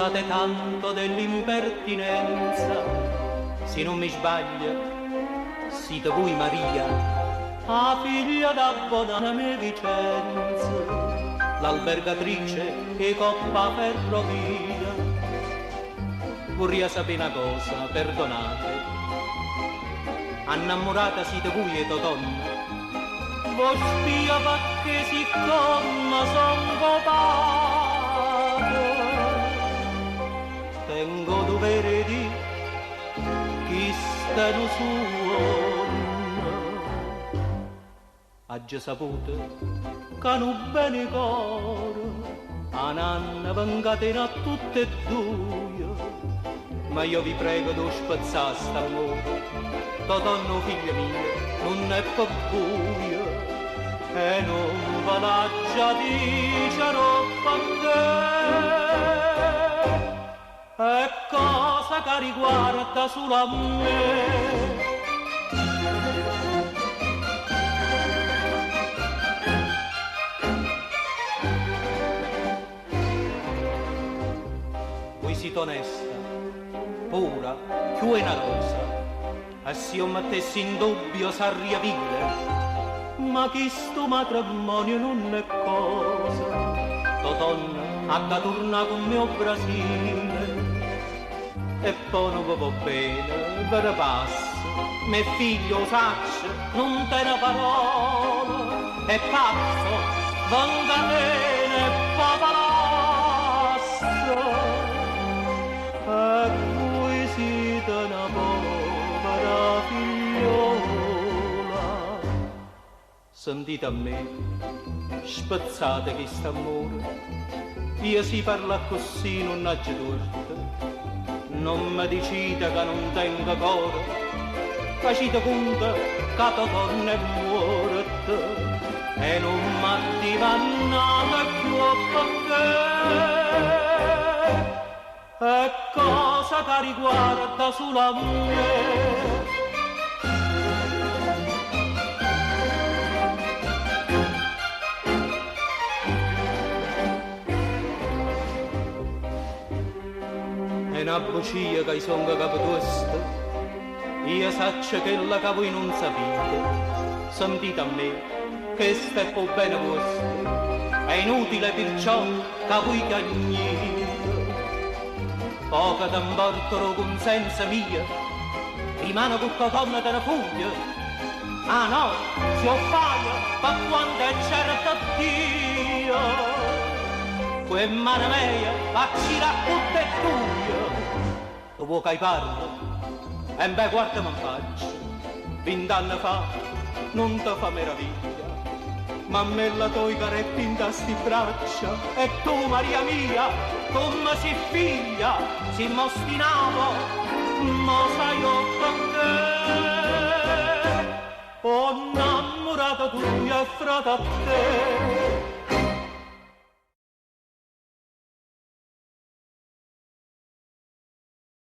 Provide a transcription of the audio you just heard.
Scusate tanto dell'impertinenza, si non mi sbaglio, siete voi Maria, 'a figlia d' 'a bon'anema 'e Vicenzo, l'albergatrice 'e copp' 'a ferrovia. Vurria sapè na cosa, perdonate, 'a nnammurata site vuje 'e Totonno? V'o spio pecché siccommo songo 'o pate, tengo 'o dovere 'e dì, chist'è nu suonno. Aggio saputo ca nu bene 'e core 'a n'anno ve 'ncatena a tutt' 'e dduje, ma io vi prego d' 'o spezzà st'ammore, Totonno 'o figlio mio nun è pe vuje. E nun ve l'aggia dicere 'o pecché, è cosa ca riguarda sulo a me. Vui site onesta, pura, cchiù 'e na rosa, e si 'o mettesse in dubbio sarria vile, ma chistu matrimmonio nun è cosa, Totonno ha da turnà cu me 'o Brasile. E po' nun ve vo' bene, ve ne passa, m'è figlio, 'o saccio, nun tene parola, è pazzo, ve 'ncatena e po' ve lassa. E vui site na povera figliola. Sentite a me, spezzate chist'ammore, io si parlo accussì nun aggio tuorto, nun me dicite ca nun tengo core, facite cunto ca Totonno è muorto e nun m'addimannate cchiù 'o pecché. È cosa ca riguarda sulo a me. È na bucia ca i' songo capotuosto, io saccio chello ca vui nun sapite. Sentite a me, chesto è p' 'o bene vuosto, è inutile pirciò ca vui chiagnite. Poco te 'mporta d' 'o cunsenso mio, rimane cu Totonno te ne fuje. Ah no, si 'o ffaje, pe quanto è certo Dio, cu 'e mmane meje v'acciro a tutt' 'e dduje. Tu vuò ca i' parlo? Embè guardame 'nfaccia, vint'anne fa, nun te fa meraviglia, mammella toja carette 'int'a sti braccia e tu, Maria mia, comme si' figlia, si m'ostinato, mo saje 'o pecché. 'O 'nnammurato tujo è frate a te.